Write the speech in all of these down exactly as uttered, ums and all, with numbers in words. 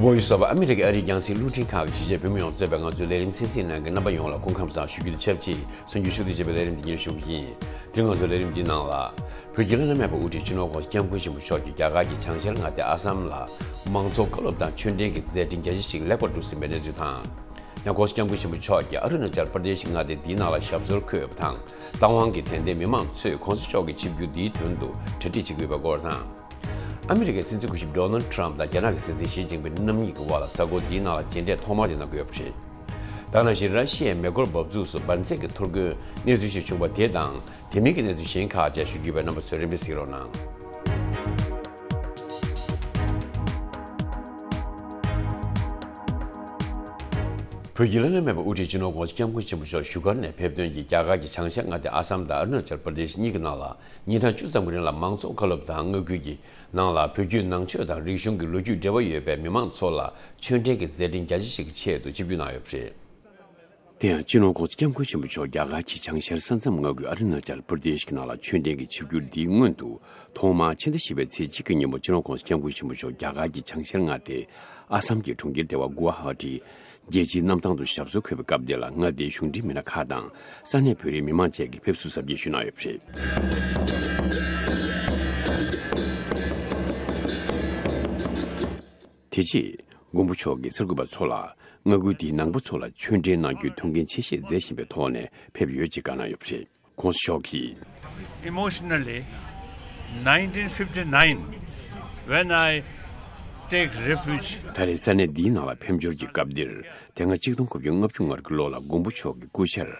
Voice of America ཨ་རིའི་རྒྱང་སྲིང་རླུང་འཕྲིན་ཁང་གི་གཞིས་བྱེས་བོད་མི་ཡོངས་གཙོས་པའི་ང་ཚོའི་ལས་རིམ་གསན་གཟིགས་གནང་མཁན་རྣམ་པ་ཡོངས་ལ་སྐུ་ཁམས་བཟང་ཞུ་རྒྱུ་དང་ཆབས་ཅིག་གསར་འགྱུར་ཕྱོགས་བསྡུས་བྱས་པའི་ལས་རིམ་འདི་ཉིད་ཞུ་གི་ཡིན། དེ་རིང་ང་ཚོའི་ལས་རིམ་འདིའི་ནང་ལ། བོད་ཀྱི་བླ་ན་མེད་པའི་དབུ་ཁྲིད་སྤྱི་ནོར་༸གོང་ས་༸སྐྱབས་མགོན་ཆེན་པོ་མཆོག་གིས་རྒྱ་གར་གྱི་བྱང་ཤར་མངའ་སྡེ་ཨ་སམ་ལ་མང་ཚོགས་བཀའ་སློབ་དང་ཆོས་འབྲེལ་གྱི་མཛད་འཕྲིན་རྒྱ་ཆེ་ཞིག་ལེགས་པར་གྲུབ་ཟིན་པའི་གནས་ཚུལ་དང་། ཡང་༸གོང་ས་༸སྐྱབས་མགོན་ཆེན་པོ་མཆོག་གིས་ཨ་རུ་ན་ཅལ་པར་དེ་ཤི་མངའ་སྡེ་འདིའི་ནང་ལ་ཞབས་སོར་འཁོད་པ་དང་། རྟ་དབང་གི་དད་ལྡན་མི་མང་ཚོས་༸གོང་ས་མཆོག་གི་ཆིབས་བསྒྱུར་འདིའི་དོན་དུ་གྲ་སྒྲིག་བྱེད་ཀྱི་ཡོད་པའི་སྐོར་དང་། ཨ་མི་རི་ཀའི་སྲིད་འཛིན་སྐུ་ཞབས་ཌོ་ནལ་ཊམ་དང་རྒྱ་ནག་གི་སྲིད་འཛིན་ཞི་ཅིན་ཕིང་རྣམ་གཉིས་ཀྱི་དབར་ལ་གཟའ་འཁོར་འདིའི་ནང་ལ་མཇལ་འཕྲད་ཐོག་མ་དེ་གནང་གི་ཡོད་པ་རེད། ད་ག་ནང་བཞིན་ར་ཤི་ཡའི་མེ་འཁོར་འབབ་ཚུགས་སུ་འབར་འཛེག་གི་འཐོར་རྒོལ་གནས་ཚུལ་ཞིག་བྱུང་བ་དེ་དང་། དེ་མིན་གྱི་གནས་ཚུལ་གཞན་ཁག་བཅས་ཞུ་རྒྱུ་ཡོད་པས་རྣམ་པ་ཚོས་རིམ་པས་གཟིགས་རོགས་གནང་། བོད་ཀྱི་བླ་ན་མེད་པའི་དབུ་ཁྲིད་སྤྱི་ནོར་༸གོང་ས་༸སྐྱབས་མགོན་ཆེན་པོ་མཆོག་བཞུགས་སྒར་ནས་ཕེབས་ཐོན་གྱིས་རྒྱ་གར་གྱི་བྱང་ཤར་མངའ་སྡེ་ཨ་སམ་དང་ཨ་རུ་ན་ཅལ་པར་དེ་ཤི་གཉིས་ཀྱི་ནང་ལ་ཉིན་གྲངས་བཅུ་ཙམ་གྱི་རིང་ལ་མང་ཚོགས་བཀའ་སློབ་དང་མངའ་ཁུལ་གྱི་ནང་ལ་བོད་བརྒྱུད་ནང་ཆོས་དང་རིག་གཞུང་གི་ལོ་རྒྱུས་འབྲེལ་བ་ཡོད་པའི་མི་མང་ཚོ་ལ་ཆོས་འབྲེལ་གྱི་མཛད་འཕྲིན་རྒྱ་ཆེ་ཞིག་གི་ཆེད་དུ་ཆིབས་བསྒྱུར་གནང་ཡོད་པ་རེད། དེ་ཡང་སྤྱི་ནོར་༸གོང་ས་༸སྐྱབས་མགོན་ཆེན་པོ་མཆོག་རྒྱ་གར་གྱི་བྱང་ཤར་ས་མཚམས་མངའ་ཁུལ་ཨ་རུ་ན་ཅལ་པར་དེ་ཤི་གི་ནང་ལ་ཆོས་འབྲེལ་གྱི་ཆིབས་བསྒྱུར་འདིའི་སྔོན་དུ། ཐོག་མར་ཕྱི་ཟླ་བཞི་པའི་ཚེས་གཅིག་གི་ཉིན་མོ་སྤྱི་ནོར་༸གོང་ས་༸སྐྱབས་མགོན་ཆེན་པོ་མཆོག་རྒྱ་གར་གྱི་བྱང་ཤར་མངའ་སྡེ་ཨ་སམ་གྱི་གྲོང་ཁྱེར་ལྡེ་བ་གུ་ཝ་ཧ་ཊི། རྒྱལ་སྤྱིའི་གནམ་ཐང་དུ་ཞབས་སོར་འཁོད་པའི་སྐབས་དེ་ལ་མངའ་སྡེའི་གཞུང་འབྲེལ་མི་སྣ་ཁག་དང་ས་གནས་བོད་རིགས་མི་མང་བཅས་ཀྱིས་ཕེབས་བསུ་གཟབ་རྒྱས་ཞུས་གནང་ཡོད་པ་རེད། དེ་རྗེས་མགོན་པོ་མཆོག་གིས་གསར་འགོད་པ་ཚོ་ལ་མངའ་ཁུལ་དེའི་ནང་པ་ཚོ་ལ་ཆོས་འབྲེལ་གནང་རྒྱུའི་ཐུགས་འགན་ཆེ་བཞེས་མཛད་བཞིན་པའི་ཐོག་ནས་ཕེབས་ཡོད་ཅེས་བཀའ་གནང་ཡོད་པ་རེད། ༸གོང་ས་མཆོག་གིས། Emotionally, nineteen fifty-nine, when I take refuge. ད་རེས་ས་གནས་འདིའི་ནང་ལ་ཕེབས་འབྱོར་གྱི་སྐབས་འདིར། དེ་སྔ་གཅིག་སྟོང་དགུ་བརྒྱ་ལྔ་བཅུ་ང་དགུ་ལོ་ལ་མགོན་པོ་མཆོག་གི་སྐུ་ཕྱྭར་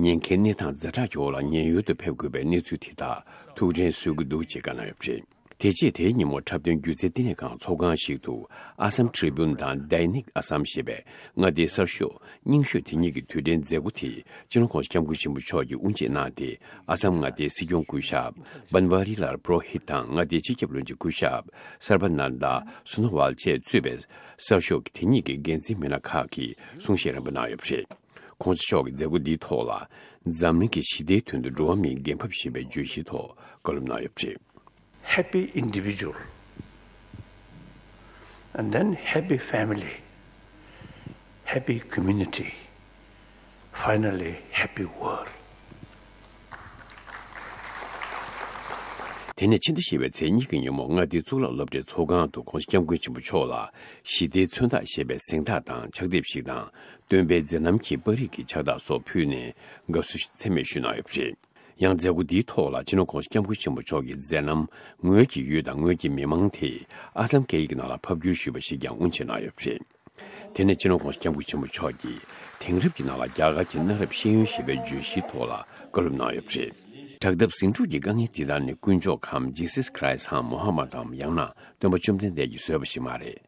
ཉེན་ཁའི་གནས་སྟངས་ཛ་དྲག་གི་འོག་ལ་ཉེན་གཡོལ་དུ་ཕེབས་དགོས་པའི་གནས་ཚུལ་དེ་དག་ཐུགས་དྲན་གསོས་ཀྱི་འདུག་ཅེས་བཀའ་གནང་ཡོད་པ་རེད། དེ་རྗེས་དེའི་ཉིན་མོ་འཁྲབ་སྟོན་སྒྱུ་རྩལ་བསྟི་གནས་ཁང་ཚོགས་ཁང་ཞིག་ཏུ་ཨ་སམ་ཊི་རི་བུན་དང་ཌའི་ནིག་ཨ་སམ་ཞེས་པའི་མངའ་སྡེའི་གསར་ཤོག་རྙིང་ཤོས་དེ་གཉིས་ཀྱི་དུས་དྲན་མཛད་སྒོ་དེ་སྤྱི་ནོར་༸གོང་ས་༸སྐྱབས་མགོན་ཆེན་པོ་མཆོག་གིས་དབུ་འབྱེད་གནང་སྟེ། ཨ་སམ་མངའ་སྡེའི་སྲིད་སྐྱོང་སྐུ་ཞབས་བན་ཝ་རི་ལལ་པུ་རོ་ཧིད་དང་མངའ་སྡེའི་སྤྱི་ཁྱབ་བློན་ཆེན་སྐུ་ཞབས་སར་བ་ནན་ད་སུ་ནོ་ཝལ་བཅས་གཙོས་པའི་གསར་ཤོག་དེ་གཉིས་ཀྱི་འགན་འཛིན་མི་སྣ་ཁག་གིས་གསུང་བཤད་རིམ་པ་གནང་ཡོད་པ་རེད། ༸གོང་ས་མཆོག་གིས་མཛད་སྒོ་འདིའི་ཐོག་ལ། འཛམ་གླིང་གི་ཞི་བདེའི་དོན་དུ་འགྲོ་བ་མིའི་འགན་ཕབ་ཞེས་པའི་བརྗོད་གཞིའི་ཐོག་བཀའ་སློབ་གནང་ཡོད་པ་རེད། Happy individual and then happy family, happy community, finally happy world. དེ་ནས་ཕྱི་ཟླ་བཞི་པའི་ཚེས་གཉིས་ཀྱི་ཉིན་མོ་མངའ་སྡེའི་གཙུག་ལག་སློབ་གྲྭའི་ཚོགས་ཁང་དུ་༸གོང་ས་༸སྐྱབས་མགོན་ཆེན་པོ་མཆོག་ལ་ཞི་བདེའི་མཚོན་རྟགས་ཞེས་པའི་གཟེངས་རྟགས་དང་ཕྱག་དེབ་ཞིག་དང་། སྟོན་པའི་མཛད་རྣམ་གྱི་པར་རིས་ཀྱི་ཕྱག་རྟགས་སོགས་ཕུལ་ནས་དགའ་བསུ་ཚད་མེད་ཞུས་གནང་ཡོད་པ་རེད། ཡང་མཛད་སྒོ་འདིའི་ཐོག་ལ་སྤྱི་ནོར་༸གོང་ས་༸སྐྱབས་མགོན་ཆེན་པོ་མཆོག་གི་མཛད་རྣམ་ངོས་ཀྱི་ཡུལ་དང་ངོས་ཀྱི་མི་མང་དེ་ཨ་སམ་སྐད་ཡིག་གི་ནང་ལ་ཕབ་བསྒྱུར་ཞུས་པ་ཞིག་ཀྱང་དབུ་འབྱེད་གནང་ཡོད་པ་རེད། དེ་ནས་སྤྱི་ནོར་༸གོང་ས་༸སྐྱབས་མགོན་ཆེན་པོ་མཆོག་གིས་དེང་རབས་ཀྱི་ནང་ལ་རྒྱ་གར་གྱི་གནའ་རབས་ཤེས་ཡོན་ཞེས་པའི་བརྗོད་གཞིའི་ཐོག་ལ་བཀའ་སློབ་གནང་ཡོད་པ་རེད། དྲག་འཐབ་ཟིང་འཁྲུག་གི་དཀའ་ངལ་འདི་དག་ནི་དཀོན་མཆོག་གམ་ཇི་སཱ་ཁྲི་སི་ཊི་འམ་ཡང་ན་སྟོན་པ་བཅོམ་ལྡན་འདས་ཀྱིས་བཟོས་པ་ཞིག་མ་རེད།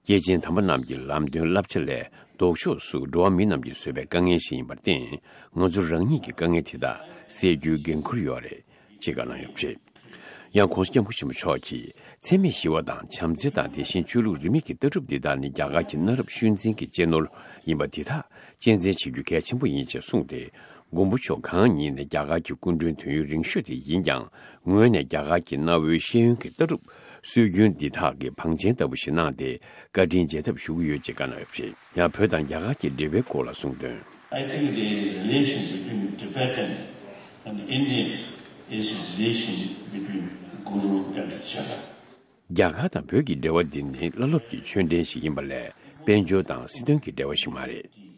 སྐྱེས་ཆེན་དམ་པ་རྣམས་ཀྱི་ལམ་སྟོན་བསླབ་བྱ་ལས་ལྡོག་ཕྱོགས་སུ་འགྲོ་བ་མི་རྣམས་ཀྱིས་བཟོས་པའི་དཀའ་ངལ་ཞིག་ཡིན་པར་བརྟེན། ང་ཚོ་རང་ཉིད་ཀྱི་དཀའ་ངལ་དེ་དག་སེལ་རྒྱུའི་འགན་ཁུར་ཡོད་རེད། ཅེས་བཀའ་གནང་ཡོད་པ་རེད། ཡང་༸གོང་ས་༸སྐྱབས་མགོན་ཆེན་པོ་མཆོག་གིས་འཚེ་མེད་ཞི་བ་དང་བྱམས་བརྩེ་དང་དེ་བཞིན་ཆོས་ལུགས་རིས་མེད་ཀྱི་ལྟ་གྲུབ་འདི་དག་ནི་རྒྱ་གར་གྱི་གནའ་རབས་ཤུལ་འཛིན་གྱི་གཅེས་ནོར་ཡིན་པ་འདི་དག་གཅེས་འཛིན་བྱེད་རྒྱུ་གལ་ཆེན་པོ་ཡིན་ཅེས་གསུངས་ཏེ། མགོན་པོ་མཆོག་གང་ཉིད་ནི་རྒྱ་གར་གྱི་སྐུ་མགྲོན་དོན་ཡོད་རིང་ཤོས་དེ་ཡིན་ཀྱང་། ངོས་ནས་རྒྱ་གར་གྱི་གནའ་བོའི་ཤེས་ཡོན་གྱི་ལྟ་གྲུབ་སྲོལ་རྒྱུན་འདི་དག་གི་བང་ཆེན་ལྟ་བུ་ཞིག་གནང་སྟེ་བཀའ་དྲིན་རྗེས་ཐབས་ཞུ་གི་ཡོད་ཅེས་བཀའ་གནང་ཡོད་པ་རེད། ཡང་བོད་དང་རྒྱ་གར་གྱི་འབྲེལ་བའི་སྐོར་ལ་གསུངས་དོན། I think the relation between Tibetan and Indian is relation between Guru and Chela. རྒྱ་གར་དང་བོད་ཀྱི་འབྲེལ་བ་འདི་ནི་བླ་སློབ་ཀྱི་ཆོས་འབྲེལ་ཞིག་ཡིན་པ་ལས་དཔལ་འབྱོར་དང་སྲིད་དོན་གྱི་འབྲེལ་བ་ཞིག་མ་རེད།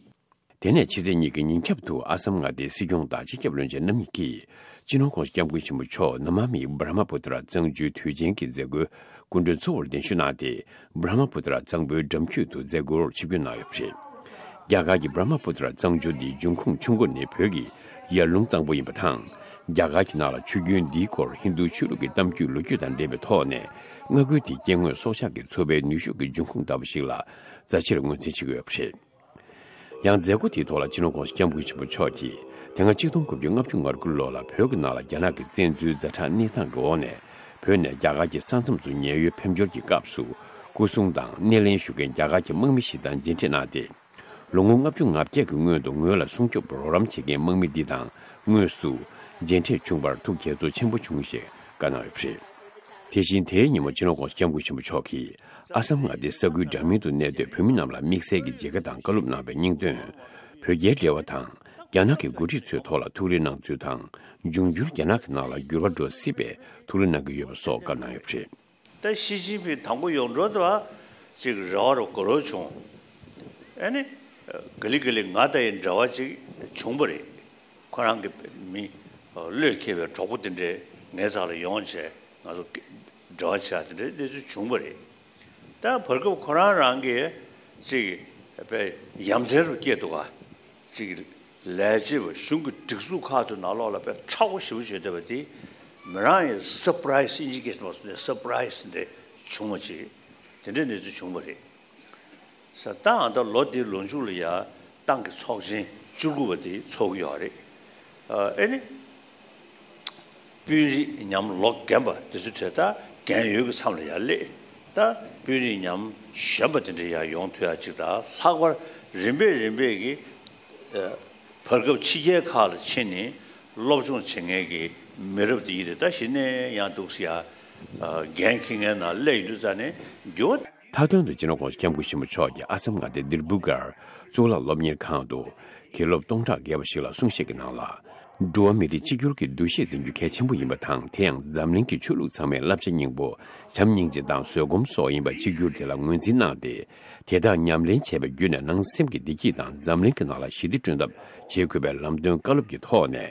དེ་ནས་ཕྱི་ཚེས་གཉིས་ཀྱི་ཉིན་རྒྱབ་ཏུ་ཨ་སམ་མངའ་སྡེའི་སྲིད་སྐྱོང་དང་སྤྱི་ཁྱབ་བློན་ཆེན་རྣམ་གཉིས་ཀྱིས་སྤྱི་ནོར་༸གོང་ས་༸སྐྱབས་མགོན་ཆེན་པོ་མཆོག་ན་མ་མི་བྷྲ་མ་པུ་ཏྲ་གཙང་ཆུའི་དུས་ཆེན་གྱི་མཛད་སྒོའི་སྐུ་མགྲོན་གཙོ་བོར་གདན་ཞུ་གནང་སྟེ། བྷྲ་མ་པུ་ཏྲ་གཙང་པོའི་འགྲམ་རྒྱུད་དུ་མཛད་སྒོར་ཆིབས་བསྒྱུར་གནང་ཡོད་པ་རེད། རྒྱ་གར་གྱི་བྷྲ་མ་པུ་ཏྲ་གཙང་ཆུ་འདིའི་འབྱུང་ཁུངས་ཆུ་འགོ་ནི་བོད་ཀྱི་ཡར་ཀླུང་གཙང་པོ་ཡིན་པ་དང་། རྒྱ་གར་གྱི་ནང་ལ་ཆུ་རྒྱུན་འདིའི་སྐོར་ཧིན་རྡུ་ཆོས་ལུགས་ཀྱི་གཏམ་རྒྱུད་ལོ་རྒྱུས་དང་འབྲེལ་བའི་ཐོག་ནས། མངའ་ཁུལ་དེའི་སྐྱེ་དངོས་སྲོག་ཆགས་ཀྱི་འཚོ་བའི་ནུས་ཤུགས་ཀྱི་འབྱུང་ཁུངས་ལྟ་བུ་ཞིག་ལ་རྩ་ཆེར་ངོས་འཛིན་བྱེད་ཀྱི་ཡོད་པ་རེད། ཡང་མཛད་སྒོ་དེའི་ཐོག་ལ་སྤྱི་ནོར་༸གོང་ས་༸སྐྱབས་མགོན་ཆེན་པོ་མཆོག་གིས། དེ་སྔ་ཆིག་སྟོང་དགུ་བརྒྱ་ལྔ་བཅུ་ང་དགུ་ལོ་ལ་བོད་ཀྱི་ནང་ལ་རྒྱ་ནག་གི་བཙན་འཛུལ་ཛ་དྲག་གནས་སྟངས་ཀྱི་འོག་ནས། བོད་ནས་རྒྱ་གར་གྱི་ས་མཚམས་སུ་ཉེན་གཡོལ་ཕེབས་འབྱོར་གྱི་སྐབས་སུ། སྐུ་སྲུང་དང་སྣེ་ལེན་ཞུ་མཁན་རྒྱ་གར་གྱི་དམག་མི་ཞིག་དང་མཇལ་འཕྲད་གནང་སྟེ། ལོ་ངོ་ལྔ་བཅུ་ང་བརྒྱད་ཀྱི་སྔོན་དུ་ངོས་ལ་སྲུང་སྐྱོབ་རོགས་རམ་བྱེད་མཁན་དམག་མི་འདི་དང་དངོས་སུ་མཇལ་འཕྲད་བྱུང་བར་ཐུགས་དགྱེས་ཚོར་ཆེན་པོ་བྱུང་ཞེས་བཀའ་གནང་ཡོད་པ་རེད། དེ་བཞིན་དེའི་ཉིན་མོ་སྤྱི་ནོར་༸གོང་ས་༸སྐྱབས་མགོན་ཆེན་པོ་མཆོག་གིས་ཨ་སམ་མངའ་སྡེའི་ས་ཁུལ་འདྲ་མིན་དུ་གནས་སྡོད་བོད་མི་རྣམས་ལ་དམིགས་བསལ་གྱི་མཇལ་ཁ་དང་བཀའ་སློབ་གནང་བའི་སྙིང་དོན། བོད་རྒྱའི་འབྲེལ་བ་དང་། རྒྱ་ནག་གི་འགོ་ཁྲིད་ཚོའི་ཐོག་ལ་ཐུགས་རེ་གནང་ཚུལ་དང་། འབྱུང་འགྱུར་རྒྱ་ནག་གི་ནང་ལ་འགྱུར་བ་འགྲོ་སྲིད་པའི་ཐུགས་རེ་གནང་གི་ཡོད་པ་སོགས་བཀའ་གནང་ཡོད་པ་རེད། ད་ཞི་ཅིན་ཕིང་དང་པོ་ཡོང་འགྲོ་དུས་ཅིག་རེ་བ་རུ་གོ་རོ་བྱུང་། ཨ་ནི། ག་ལེ་ག་ལེ་ང་དང་ཡི་འབྲེལ་བ་ཅིག་བྱུང་བ་རེད། ཁོ་རང་གི་མི། བློས་འཁེལ་བའི་གྲོགས་པོ་དེ་འདྲས་ངའི་རྩ་ལ་ཡོང་བྱས་ང་ཚོ་འབྲེལ་བ་བྱས་དེ་འདྲས་གནས་ཚུལ་བྱུང་བ་རེད། ད་བར་སྐབས་ཁོ་རང་རང་གིས་ཅིག་དཔེ་ཡ་མཚན་རུ་སྐྱེས་འདུག་ག་ཅིག་ལས་བྱེད་པ་གཞུང་གི་སྒྲིག་འཛུགས་ཁག་ཏུ་ནང་ལོགས་ལ་དཔེ་མཁྲེགས་པོ་ཞེ་པོ་བྱེད་བསྡད་པ་དེ་མི་རང་ཡང་སར་པ་རའི་སི་ཨིན་ཇི་སྐད་ནང་སུ་ནས་སར་པ་རའི་སི་དེ་འདྲས་བྱུང་བ་ཅིག་དེ་འདྲས་གནས་ཚུལ་བྱུང་བ་རེད། ས་ཏང་ཨ་ད་ལོ་འདིའི་ལོ་མཇུག་ལ་ཡ་ཏང་གི་ཚོགས་ཆེན་བཅུ་དགུ་པ་དེ་ཚོགས་ཀྱི་ཡོད་རེད། ཨ་ཨེ་ནི། དཔོན་རིགས་ཉམས་ལོ་རྒན་པ་དེ་ཚོ་གྲས་ད་རྒན་ཡོལ་གྱི་མཚམས་ལ་ཡར་སླེབས། ད་དཔོན་རིགས་ཉམས་གཞོན་པ་དེ་འདྲ་ཡར་ཡོང་ཐུབ་ཡ་ཅིག་ད་ལྷག་པར་རིམ་པས་རིམ་པས་ཀྱི་ཨ་བར་སྐབས་ཕྱི་རྒྱལ་ཁག་ལ་ཕྱིན་ནས་སློབ་སྦྱོང་བྱེད་མཁན་གྱི་མི་རབས་དེ་ཡིན་རེད། ད་གཞི་ནས་ཡང་འདུག་སེ་ཡ་ཨ་འགན་འཁྱེར་མཁན་ནང་སླེབས་ཡོང་དུས་ཙ་ནས་འགྱུར་བ། མཐའ་དོན་དུ་སྤྱི་ནོར་༸གོང་ས་༸སྐྱབས་མགོན་ཆེན་པོ་མཆོག་གིས་ཨ་སམ་མངའ་སྡེ་དིར་སྦུག་གར་གཙུག་ལག་སློབ་གཉེར་ཁང་དུ་དགེ་སློབ་སྟོང་ཕྲག་བརྒལ་བ་ཞིག་ལ་གསུང་བཤད་ཀྱི་ནང་ལ། འགྲོ་བ་མི་རིགས་གཅིག་གྱུར་གྱི་འདུ་ཤེས་འཛིན་རྒྱུ་གལ་ཆེན་པོ་ཡིན་པ་དང་། དེ་ཡང་འཛམ་གླིང་གི་ཆོས་ལུགས་ཚང་མས་བསླབ་བྱ་སྙིང་པོ་བྱམས་སྙིང་རྗེ་དང་བཟོད་སྒོམ་སོགས་ཡིན་པ་གཅིག་གྱུར་དེ་ལ་ངོས་འཛིན་གནང་སྟེ། དེ་དག་ཉམས་ལེན་བྱས་པ་བརྒྱུད་ནས་ནང་སེམས་ཀྱི་བདེ་སྐྱིད་དང་འཛམ་གླིང་གི་ནང་ལ་ཞི་བདེ་བསྐྲུན་ཐབས་བྱེད་དགོས་པའི་ལམ་སྟོན་བཀའ་སློབ་ཀྱི་ཐོག་ནས།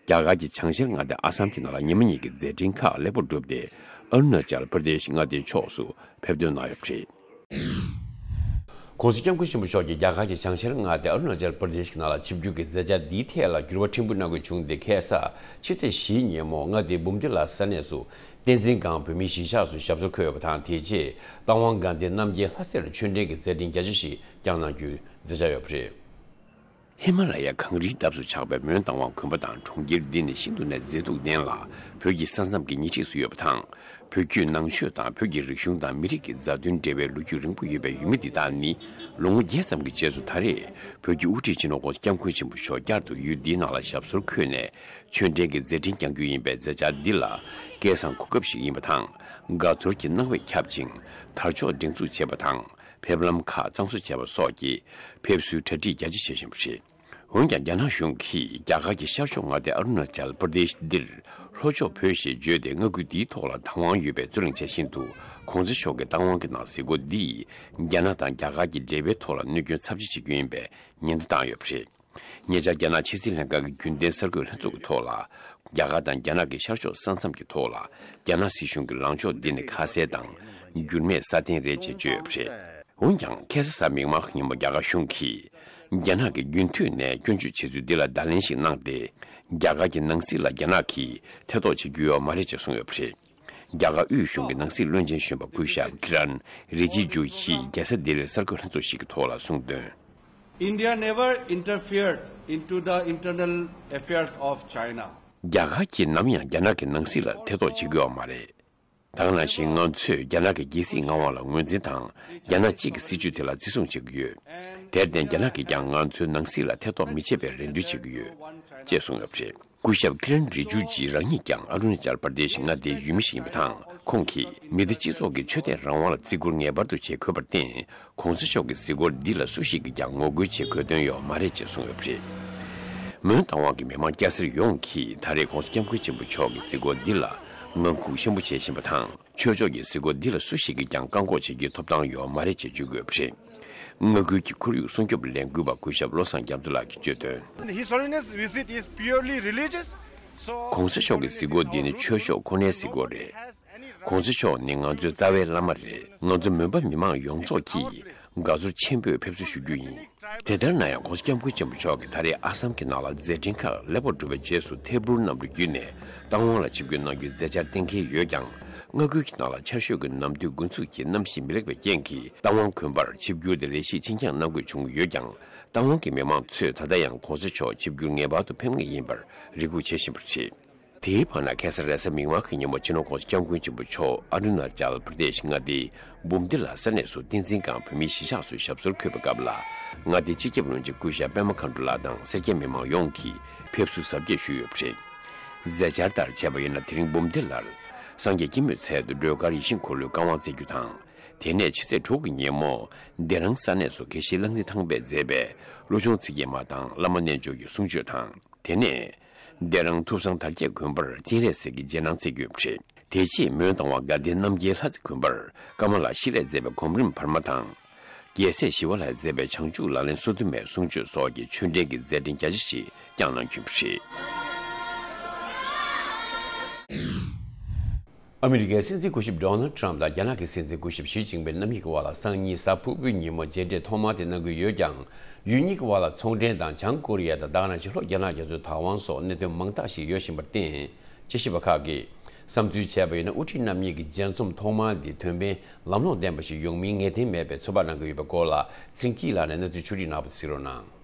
རྒྱ་གར་གྱི་བྱང་ཤར་མངའ་སྡེ་ཨ་སམ་གྱི་ནང་ལ་ཉི་མ་གཉིས་ཀྱི་མཛད་འཕྲིན་ཁག་ལེགས་པོར་གྲུབ་སྟེ། ཨ་རུ་ན་ཅལ་པར་དེ་ཤི་མངའ་སྡེའི་ཕྱོགས་སུ་ཕེབས་ཐོན་གནང་ཡོད་པ་རེད། ༸གོང་ས་༸སྐྱབས་མགོན་ཆེན་པོ་མཆོག་གིས་རྒྱ་གར་གྱི་བྱང་ཤར་མངའ་སྡེ་ཨ་རུ་ན་ཅལ་པར་དེ་ཤི་ནང་ལ་ཆིབས་བསྒྱུར་གྱི་མཛད་འཆར་འདིའི་ཐད་ལ་འགྱུར་བ་ཕྲན་བུ་གནང་དགོས་བྱུང་སྟེ། ཁ་སང་ཕྱི་ཚེས་བཞིའི་ཉིན་མོ་མངའ་སྡེའི་འབུམ་སྡེ་ལ་ས་གནས་སུ་བསྟན་འཛིན་སྒང་བོད་མིའི་གཞིས་ཆགས་སུ་ཞབས་སོར་འཁོད་ཡོད་པ་དང་། དེ་རྗེས་རྟ་དབང་དགའ་ལྡན་རྣམ་རྒྱལ་ལྷ་སའི་ཆོས་འབྲེལ་གྱི་མཛད་འཕྲིན་རྒྱ་ཆེ་ཞིག་བསྐྱངས་གནང་རྒྱུའི་མཛད་འཆར་ཡོད་པ་རེད། ཧི་མ་ལ་ཡ་གངས་རིའི་འདབས་སུ་ཆགས་པའི་མོན་རྟ་དབང་དགོན་པ་དང་གྲོང་ཁྱེར་འདི་ནི་ཤིན་ཏུ་ནས་མཛེས་སྡུག་ལྡན་ལ། བོད་ཀྱི་ས་མཚམས་ཀྱི་ཉེ་འཁྲིས་སུ་ཡོད་པ་དང་། བོད་བརྒྱུད་ནང་ཆོས་དང་བོད་ཀྱི་རིག་གཞུང་དང་མི་རིགས་ཀྱི་མཛའ་མཐུན་འབྲེལ་བའི་ལོ་རྒྱུས་རིང་པོ་ཡོད་པའི་ཡུལ་མི་འདི་དག་ནི། ལོ་ངོ་བརྒྱད་ཙམ་གྱི་རྗེས་སུ་ད་རེས་བོད་ཀྱི་དབུ་ཁྲིད་སྤྱི་ནོར་༸གོང་ས་༸སྐྱབས་མགོན་ཆེན་པོ་མཆོག་བསྐྱར་དུ་ཡུལ་འདིའི་ནང་ལ་ཞབས་སོར་འཁོད་ནས་ཆོས་འབྲེལ་གྱི་མཛད་འཕྲིན་བསྐྱང་རྒྱུ་ཡིན་པའི་མཛད་འཆར་འདི་ལ་སྐལ་བཟང་གོ་སྐབས་ཤིག་ཡིན་པ་དང་། དགའ་ཚོར་གྱི་སྣང་བས་ཁྱབ་ཅིང་དར་ལྕོག་སྒྲེང་འཛུགས་བྱས་པ་དང་། ཕེབས་ལམ་ཁག་གཙང་བཟོ་བྱས་པ་སོགས་ཀྱིས་ཕེབས་བསུའི་གྲ་སྒྲིག་རྒྱ་ཆེ་བྱེད་བཞིན་པ་རེད། འོན་ཀྱང་རྒྱ་ནག་གཞུང་གིས་རྒྱ་གར་གྱི་ཤར་ཕྱོགས་མངའ་སྡེ་ཨ་རུ་ན་ཅལ་པར་དེཤ་འདིར་ལྷོ་ཕྱོགས་བོད་ཞེས་བརྗོད་དེ་མངའ་ཁུལ་འདིའི་ཐོག་ལ་བདག་དབང་ཡོད་པའི་རྩོད་གླེང་བྱ་བཞིན་འདུག ༸གོང་ས་མཆོག་གི་བདག་དབང་གི་ནང་གཟིགས་སྐོར་འདིས་རྒྱ་ནག་དང་རྒྱ་གར་གྱི་འབྲེལ་བའི་ཐོག་ལ་གནོད་སྐྱོན་ཚབས་ཆེ་བྱེད་རྒྱུ་ཡིན་པའི་ཉེན་བརྡ་བཏང་ཡོད་པ་རེད། ཉེ་ཆར་རྒྱ་ནག་ཕྱི་སྲིད་ལྷན་ཁང་གི་རྒྱུན་ལྡན་གསར་འགོད་ལྷན་ཚོགས་ཀྱི་ཐོག་ལ། རྒྱ་གར་དང་རྒྱ་ནག་གི་ཤར་ཕྱོགས་ས་མཚམས་ཀྱི་ཐོག་ལ་རྒྱ་ནག་སྲིད་གཞུང་གི་ལངས་ཕྱོགས་འདི་ནི་ཁ་གསལ་དང་འགྱུར་མེད་སྲ་བརྟན་རེད་ཅེས་བརྗོད་ཡོད་པ་རེད། འོན་ཀྱང་ཁ་སང་གཟའ་མིག་དམར་ཉིན་མོ་རྒྱ་གར་གཞུང་གིས་རྒྱ་ནག་གིས་རྒྱུན་མཐུད་ནས་སྐྱོན་བརྗོད་བྱས་ཚུལ་འདི་ལ་བརྡ་ལན་ཞིག་གནང་སྟེ། རྒྱ་གར་གྱི་ནང་སྲིད་ལ་རྒྱ་ནག་གིས་ཐེ་གཏོགས་བྱེད་རྒྱུ་ཡོད་མ་རེད་ཅེས་གསུངས་ཡོད་པ་རེད། རྒྱ་གར་དབུས་གཞུང་གི་ནང་སྲིད་བློན་ཆེན་གཞོན་པ་སྐུ་ཞབས་ཀི་རན་རི་ཇི་ཇུ་ཡིས་རྒྱལ་ས་ལྡི་ལིར་གསར་འགོད་ལྷན་ཚོགས་ཤིག་གི་ཐོག་ལ་གསུངས་དོན། India never interfered into the internal affairs of China. རྒྱ་གར་གྱིས་ནམ་ཡང་རྒྱ་ནག་གི་ནང་སྲིད་ལ་ཐེ་གཏོགས་བྱེད་ཀྱི་ཡོད་མ་རེད། ད་ག་ནང་བཞིན་ང་ཚོས་རྒྱ་ནག་གི་རྒྱལ་སྲིད་མངའ་དབང་ལ་ངོས་འཛིན་དང་། རྒྱ་ནག་གཅིག་གི་སྲིད་བྱུས་དེ་ལ་བརྩི་སྲུང་བྱེད་ཀྱི་ཡོད། དེར་བརྟེན་རྒྱ་ནག་གིས་ཀྱང་ང་ཚོའི་ནང་སྲིད་ལ་ཐེ་གཏོགས་མི་བྱེད་པའི་རེ་འདུན་བྱེད་ཀྱི་ཡོད། ཅེས་གསུངས་ཡོད་པ་རེད། སྐུ་ཞབས་ཀི་རན་རི་ཇུ་ཇི་རང་ཉིད་ཀྱང་ཨ་རུ་ན་ཅལ་པར་དེཤ་མངའ་སྡེའི་ཡུལ་མི་ཞིག་ཡིན་པ་དང་། ཁོང་གིས་མི་སྡེ་སྤྱི་ཚོགས་ཀྱི་ཆོས་དད་རང་དབང་ལ་བརྩི་བཀུར་ངེས་པར་དུ་བྱེད་དགོས་པར་བརྟེན། ༸གོང་ས་མཆོག་གི་གཟིགས་སྐོར་འདི་ལ་སུ་ཞིག་གིས་ཀྱང་ངོ་རྒོལ་བྱེད་དགོས་དོན་ཡོད་མ་རེད་ཅེས་གསུངས་ཡོད་པ་རེད། མོན་རྟ་དབང་གི་མི་མང་སྐྱ་སེར་ཡོངས་ཀྱིས་ད་རེས་༸གོང་ས་༸སྐྱབས་མགོན་ཆེན་པོ་མཆོག་གི་གཟིགས་སྐོར་འདི་ལ་ངང་སྒུག་ཤམ་བུ་བྱེད་བཞིན་པ་དང་། ཆོས་ཕྱོགས་ཀྱི་གཟིགས་སྐོར་འདི་ལ་སུ་ཞིག་གིས་ཀྱང་བཀག་འགོག་བྱེད་རྒྱུའི་ཐོབ་ཐང་ཡོད་མ་རེད་ཅེས་བརྗོད་དགོས་པ་རེད། མངའ་ཁུལ་གྱི་ཁོར་ཡུག་སྲུང་སྐྱོབ་ལས་འགུལ་བ་སྐུ་ཞབས་བློ་བཟང་རྒྱ་མཚོ་ལགས་ཀྱིས་བརྗོད་དོན། His Holiness visit is purely religious, so༸གོང་ས་མཆོག་གི་གཟིགས་སྐོར་འདི་ནི་ཆོས་ཕྱོགས་ཁོ་ནའི་གཟིགས་སྐོར་རེད། ༸གོང་ས་མཆོག་ནི་ང་ཚོའི་རྩ་བའི་བླ་མ་རེད། ང་ཚོ་མོན་པ་མི་མང་ཡོངས་རྫོགས་ཀྱིས་དགའ་ཚོར་ཆེན་པོས་ཕེབས་བསུ་ཞུ་རྒྱུ་ཡིན། དེ་ལྟར་ན་ཡང་༸གོང་ས་༸སྐྱབས་མགོན་ཆེན་པོ་མཆོག་གིས་ད་རེས་ཨ་སམ་གྱི་ནང་ལ་མཛད་འཕྲིན་ཁག་ལེགས་པོར་གྲུབ་པའི་རྗེས་སུ་ཐད་འཕུར་གནམ་གྲུ་བརྒྱུད་ནས་རྟ་དབང་ལ་ཆིབས་བསྒྱུར་གནང་རྒྱུའི་མཛད་འཆར་གཏན་འཁེལ་ཡོད་ཀྱང་། མངའ་ཁུལ་གྱི་ནང་ལ་ཆར་ཞོད་ཀྱི་ནམ་དུས་འགོ་འཛུགས་ཀྱི་གནམ་གཤིས་མི་ལེགས་པའི་རྐྱེན་གྱིས་རྟ་དབང་དགོན་པར་ཆིབས་བསྒྱུར་དེ་རེ་ཞིག་ཕྱིར་འགྱངས་གནང་དགོས་བྱུང་ཡོད་ཀྱང་། རྟ་དབང་གི་མི་མང་ཚོས་ད་ལྟ་ཡང་༸གོང་ས་མཆོག་ཆིབས་བསྒྱུར་ངེས་པར་དུ་ཕེབས་ངེས་ཡིན་པར་རེ་སྒུག་བྱེད་བཞིན་པ་རེད། དེའི་བར་ན་ཁ་སང་རེས་གཟའ་མིག་དམར་གྱི་ཉིན་མོ་སྤྱི་ནོར་༸གོང་ས་༸སྐྱབས་མགོན་ཆེན་པོ་མཆོག་ཨ་རུ་ན་ཅལ་པར་དེཤ་མངའ་སྡེའི་འབུམ་སྡེ་ལ་ས་གནས་སུ་བསྟན་འཛིན་སྒང་བོད་མིའི་གཞིས་ཆགས་སུ་ཞབས་སོར་འཁོད་པའི་སྐབས་ལ། མངའ་སྡེའི་སྤྱི་ཁྱབ་བློན་ཆེན་སྐུ་ཞབས་པད་མ་མཁའ་འགྲོ་ལགས་དང་སེར་སྐྱ་མི་མང་ཡོངས་ཀྱིས་ཕེབས་བསུ་གཟབ་རྒྱས་ཞུས་ཡོད་པ་རེད། མཛད་འཆར་ལྟར་བྱས་པ་ཡིན་ན། དེ་རིང་འབུམ་སྡེ་ལར་ སངས་རྒྱས་སྐྱེད་མོས་ཚལ་དུ་སྒྲོལ་དཀར་ཡིད་བཞིན་འཁོར་ལོའི་བཀའ་དབང་སྩལ་རྒྱུ་དང་། དེ་ནས་ཕྱི་ཚེས་དྲུག་གི་ཉིན་མོ། བདེ་རང་ས་གནས་སུ་དགེ་བཤེས་གླང་རི་ཐང་པས་མཛད་པའི་བློ་ཆུང་ཚིག་བརྒྱད་མ་དང་བླ་མ་རྣལ་འབྱོར་གྱི་གསུང་ཆོས་དང་། དེ་ནས། བདེ་རང་ཐུབ་བཟང་དར་རྒྱས་དགོན་པར་སྤྱན་རས་གཟིགས་ཀྱི་རྗེས་གནང་སྩལ་རྒྱུ་ཡོད་པ་རེད། དེ་རྗེས་མོན་རྟ་དབང་དགའ་ལྡན་རྣམ་རྒྱལ་ལྷ་རྩེ་དགོན་པར་ཀ་མ་ལ་ཤི་ལས་མཛད་པའི་སྒོམ་རིམ་བར་མ་དང་། རྒྱལ་སྲས་ཞི་བ་ལྷས་མཛད་པའི་བྱང་ཆུབ་ལག་ལེན་སོ་བདུན་མའི་གསུང་ཆོས་སོགས་ཀྱི་ཆོས་འབྲེལ་གྱི་མཛད་འཕྲིན་རྒྱ་ཆེ་ཞིག་བསྐྱངས་གནང་རྒྱུ་ཡིན་པ་རེད། ཨ་མི་རི་ཀའི་སྲིད་འཛིན་སྐུ་ཞབས་ཌོ་ནལ་ཊམ་དང་རྒྱ་ནག་གི་སྲིད་འཛིན་སྐུ་ཞབས་ཞི་ཅིན་ཕིང་རྣམ་གཉིས་ཀྱི་བར་ལ་སང་ཉིན་གཟའ་ཕུར་བུའི་ཉིན་མོ་མཇལ་འཕྲད་ཐོག་མ་དེ་གནང་གི་ཡོད་ཀྱང་། ཡུལ་གཉིས་ཀྱི་བར་ལ་ཚོང་འབྲེལ་དང་བྱང་ཀོ་རི་ཡ་དང་ད་ག་ནང་བཞིན་ལྷོ་རྒྱ་ནག་རྒྱ་མཚོའི་དབང་སོགས་གནད་དོན་མང་དག་ཞིག་ཡོད་བཞིན་པར་བརྟེན། དཔྱད་ཞིབ་པ་ཁག་གིས་བསམ་ཚུལ་བྱས་པ་ཡིན་ན། དབུ་ཁྲིད་རྣམ་གཉིས་ཀྱི་མཇལ་འཛོམས་ཐོག་མ་འདི་དོན་ཕན་ལམ་ལྷོང་ལྡན་པ་ཞིག་ཡོང་མིན་ངེས་གཏན་མེད་པའི་ཚོད་དཔག་གནང་གི་ཡོད་པའི་སྐོར་ལ་ཚེ་སྐྱིད་ལགས་ནས་གནས་ཚུལ་ཕྱོགས་སྒྲིག་གནང་བ་གཟིགས་རོགས་གནང་།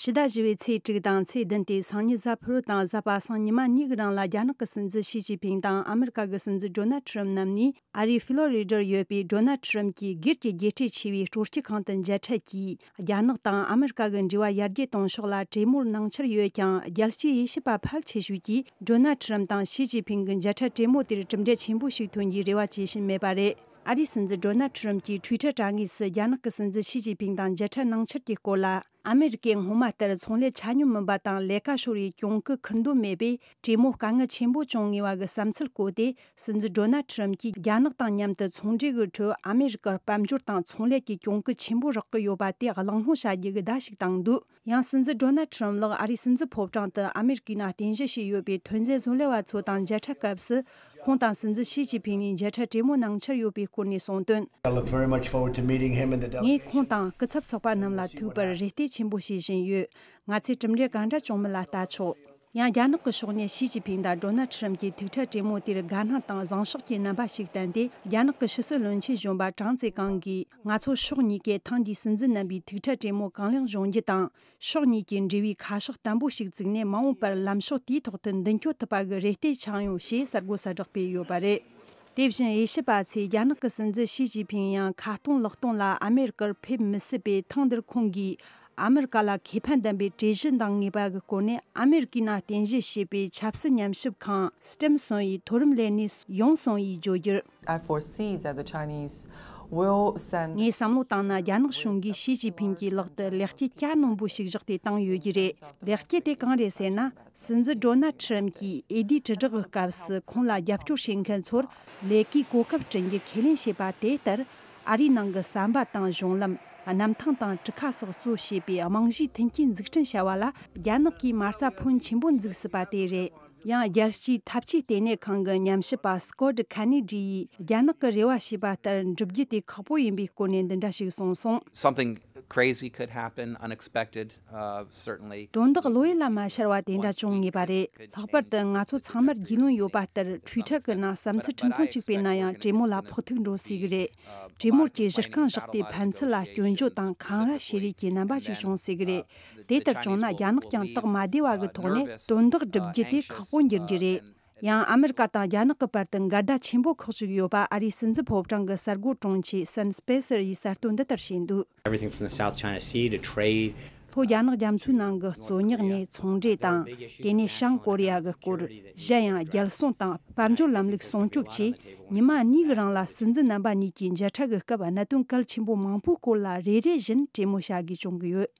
ཕྱི་ཟླ་བཞི་པའི་ཚེས་དྲུག་དང་ཚེས་བདུན་སྟེ་སང་ཉིན་གཟའ་ཕུར་བུ་དང་གཟའ་པ་སངས་ཉི་མ་གཉིས་ཀྱི་རིང་ལ་རྒྱ་ནག་གི་སྲིད་འཛིན་ཞི་ཅིན་ཕིང་དང་ཨ་མི་རི་ཀ་གི་སྲིད་འཛིན་ཌོ་ནལ་ཊམ་རྣམ་གཉིས་ཨ་རིའི་ཕི་ལོ་རི་ཌར་ཡོད་པའི་ཌོ་ནལ་ཊམ་གྱི་སྒེར་གྱི་རྒྱལ་སྤྱིའི་ཆེ་བའི་སྤྲོ་སྐྱིད་ཁང་དུ་མཇལ་འཕྲད་ཀྱིས། རྒྱ་ནག་དང་ཨ་མི་རི་ཀ་གི་འབྲེལ་བ་ཡར་རྒྱས་གཏོང་ཕྱོགས་ལ་གྲོས་མོལ་གནང་འཆར་ཡོད་ཀྱང་། རྒྱལ་སྤྱིའི་དབྱེ་ཞིབ་པ་ཕལ་ཆེ་ཤོས་ཀྱིས་ཌོ་ནལ་ཊམ་དང་ཞི་ཅིན་ཕིང་གི་མཇལ་འཕྲད་གྲོས་མོལ་དེར་གྲུབ་འབྲས་ཆེན་པོ་ཞིག་ཐོན་རྒྱུའི་རེ་བ་བྱེད་བཞིན་མེད་པ་རེད། ཨ་རིའི་སྲིད་འཛིན་ཌོ་ནལ་ཊམ་གྱིས་ཊུའི་ཊར་དྲ་ངོས་སུ་རྒྱ་ནག་གི་སྲིད་འཛིན་ཞི་ཅིན་ཕིང་དང་མཇལ་འཕྲད་གནང་འཆར་གྱི་སྐོར་ལ། ཨ་མི་རི་ཀས་སྔོན་མ་ལྟར་ཚོང་ལས་ཆ་སྙོམས་མིན་པ་དང་ལས་ཀ་ཤོར་བའི་གྱོང་གུད་འཁུར་འདོད་མེད་པས། གྲོས་མོལ་དཀའ་ངལ་ཆེན་པོ་བྱུང་ངེས་པ་གི་བསམ་ཚུལ་བཀོད་དེ། སྲིད་འཛིན་ཌོ་ནལ་ཊམ་གྱིས་རྒྱ་ནག་དང་མཉམ་དུ་ཚོང་འབྲེལ་གྱི་ཁྲོད་ཨ་མི་རི་ཀར་དཔལ་འབྱོར་དང་ཚོང་ལས་ཀྱི་གྱོང་གུད་ཆེན་པོ་རག་གི་ཡོད་པ་དེ་གླེང་སློང་བྱ་རྒྱུ་གི་བརྡ་ཞིག་བཏང་འདུག་ཡང་སྲིད་འཛིན་ཌོ་ནལ་ཊམ་ལགས་ཨ་རིའི་སྲིད་འཛིན་ཕོ་བྲང་དུ་ཨ་མི་རི་ཀའི་ནང་རྟེན་གཞི་བྱས་ཡོད་པའི་ཐོན་རྫས་བཟོ་ལས་པ་ཚོ་དང་མཇལ་འཕྲད་སྐབས་སུ། ཁོང་དང་སྲིད་འཛིན་ཞི་ཅིན་ཕིང་གཉིས་མཇལ་འཕྲད་གྲོས་མོལ་གནང་འཆར་ཡོད་པའི་སྐོར་ནས་གསུངས་དོན། I look very much forward to meeting him and the ངས་delegation. ཁོང་དང་སྐུ་ཚབ་ཚོགས་པ་རྣམས་ལ་ཐུག་པར་རེ་ལྟོས་ཆེན་པོ་བྱེད་བཞིན་ཡོད། ང་ཚོས་གྲུབ་འབྲས་གང་འདྲ་བྱུང་མིན་ལ་ལྟ་ཆོག་ཡང་རྒྱ་ནག་གི་ཕྱོགས་ནས་ཞི་ཅིན་ཕིང་དང་ཌོ་ནལ་ཁྲི་རམ་གྱི་ཐུག་འཕྲད་གྲོས་མོལ་དེར་དགའ་སྣང་དང་བཟང་ཕྱོགས་ཀྱི་རྣམ་པ་ཞིག་བསྟན་ཏེ། རྒྱ་ནག་གི་ཕྱི་སྲིད་བློན་ཆེན་གཞོན་པ་ཀྲང་ཙེ་ཀང་གིས། ང་ཚོ་ཕྱོགས་གཉིས་ཀས་ཐེངས་འདིའི་སྲིད་འཛིན་རྣམ་པའི་ཐུག་འཕྲད་གྲོས་མོལ་གང་ལེགས་འབྱུང་རྒྱུ་དང་། ཕྱོགས་གཉིས་ཀྱི་འབྲེལ་བའི་ཁ་ཕྱོགས་བརྟན་པོ་ཞིག་བཙུགས་ནས། མ་འོངས་པར་ལམ་ཕྱོགས་དེའི་ཐོག་ཏུ་མདུན་སྐྱོད་ཐུབ་པ་གི་རེ་ལྟོས་འཆང་ཡོང་ཞེས་གསར་འགོད་གསལ་བསྒྲགས་སྤེལ་ཡོད་པ་རེད། དེ་བཞིན་དབྱེ་ཞིབ་པ་ཚོས་རྒྱ་ནག་གི་སྲིད་འཛིན་ཞི་ཅིན་ཕིང་ཡང་ཁ་སྟོང་ལག་སྟོང་ལ་ཨ་མེ་རི་ཀར་ཕེབས་མི་སྲིད་པས། ཐེངས་འདིར་ཁོང་གིས་ཨ་མེ་རི་ཀ་ལ་ཁེ་ཕན་ལྡན་པའི་གྲོས་གཞི་འདང་ངེས་པ་གི་སྐོར་ནས། ཨ་མེ་རི་ཀའི་ནང་རྟེན་གཞི་བྱས་པའི་ཆབ་སྲིད་ཉམས་ཞིབ་ཁང་སི་ཊེམ་སོན་ཡི་མཐོ་རིམ་ལས་སྣེ་ཡོང་སོང་ཡིས་བརྗོད་རྒྱུར། I foresee that the Chinese will send ངས་བསམ་བློ་བཏང་ན། རྒྱ་ནག་གཞུང་གིས་ཞི་ཅིན་ཕིང་གི་ལག་ཏུ་ལེགས་སྐྱེས་གྱ་ནོམ་པོ་ཞིག་བཞག་སྟེ་བཏང་ཡོད་ཀྱི་རེད། ལེགས་སྐྱེས་དེ་གང་རེད་ཟེར་ན། སྲིད་འཛིན་ཌོ་ནལ་ཁྲི་རམ་གྱིས་འོས་བསྡུའི་དྲིལ་བསྒྲགས་ཀྱི་སྐབས་སུ་ཁོང་ལ་རྒྱབ་སྐྱོར་བྱེད་མཁན་ཚོར་ལས་ཀའི་གོ་སྐབས་བསྐྲུན་རྒྱུ་ཁས་ལེན་བྱས་པ་དེ་ལྟར། ཨ་རིའི་ནང་གི་ཟམ་པ་དང་གཞུང་ལམ། གནམ་ཐང་དང་གྲུ་ཁ་སོགས་གཙོ་བྱས་པའི་རྨང་གཞིའི་མཐུན་རྐྱེན་འཛུགས་སྐྲུན་བྱ་བ་ལ་རྒྱ་ནག་གིས་མ་རྩ་ཕོན་ཆེན་པོ་འཛུགས་སྲིད་པ་དེ་རེད། ཡང་རྒྱལ་སྤྱིའི་འཐབ་ཇུས་ལྟེ་གནས་ཁང་གི་ཉམས་ཞིབ་པ་སྐོ་ཊི་ཁ་ནི་ཌི་ཡིས། རྒྱ་ནག་གིས་རེ་བ་བྱས་པ་ལྟར་འགྲུབ་རྒྱུ་དེ་ཁག་པོ་ཡིན་པའི་སྐོར་ནས་འདི་འདྲ་ཞིག་གསུངས་སོང་། Something crazy could happen, unexpected, uh, certainly. དོན་དག་བློ་ཡུལ་ལ་མ་ཤར་བ་དེ་འདྲ་བྱུང་ངེས་པ་རེད། ལྷག་པར་དུ་ང་ཚོ་ཚང་མར་རྒྱུས་ལོན་ཡོད་པ་ལྟར། ཊུའི་ཊར་གྱི་ནང་བསམ་ཚུལ་འཁྲུལ་ཁུངས་གཅིག་སྤེལ་ན་ཡང་གྲོས་མོལ་ལ་ཕོག་ཐུག་འགྲོ་སྲིད་ཀྱི་རེད། གྲོས་མོལ་གྱི་གཞི་རྐང་བཞག་སྟེ། ཕན་ཚུན་ལ་སྐྱོན་བརྗོད་དང་འཁང་ར་བྱེད་རེས་ཀྱི་རྣམ་པ་ཞིག་བྱུང་སྲིད་ཀྱི་རེད། དེ་ལྟར་བྱུང་ན། རྒྱ་ནག་ཀྱང་སྟབས་མ་བདེ་བ་གི་ཐོག་ནས་དོན་དག་སྒྲུབ་རྒྱུ་དེ་ཁག་པོ་འགྱུར་རྒྱུ་རེད། ཡང་ཨ་མེ་རི་ཀ་དང་རྒྱ་ནག་གི་བར་དུ་འགལ་ཟླ་ཆེན་པོ་ཁག་ཅིག་ཡོད་པ། ཨ་རིའི་སྲིད་འཛིན་ཕོ་བྲང་གི་གསར་འགོད་དྲུང་ཆེ་སན་སྤེ་སར་ཡིས་གསལ་སྟོན་འདི་ལྟར་བྱས་འདུག Everything from the South China Sea to trade. ལྷོ་རྒྱ་ནག་རྒྱ་མཚོའི་ནང་གི་རྩོད་རྙོག་ནས་ཚོང་འབྲེལ་དང་། དེ་ནས་བྱང་ཀོ་རི་ཡ་གི་སྐོར། གཞན་ཡང་རྒྱལ་སྲུང་དང་དཔལ་འབྱོར་ལམ་ལུགས་སྲུང་སྐྱོབ་བཅས། ཉི་མ་གཉིས་ཀྱི་རིང་ལ་སྲིད་འཛིན་རྣམ་པ་གཉིས་ཀྱིས་མཇལ་འཕྲད་ཀྱི་སྐབས། གནད་དོན་གལ་ཆེན་པོ་མང་པོའི་སྐོར་ལ་རེ་རེ་བཞིན་གྲོས་མོལ་བྱ་དགོས་བྱུང་གི་ཡོད།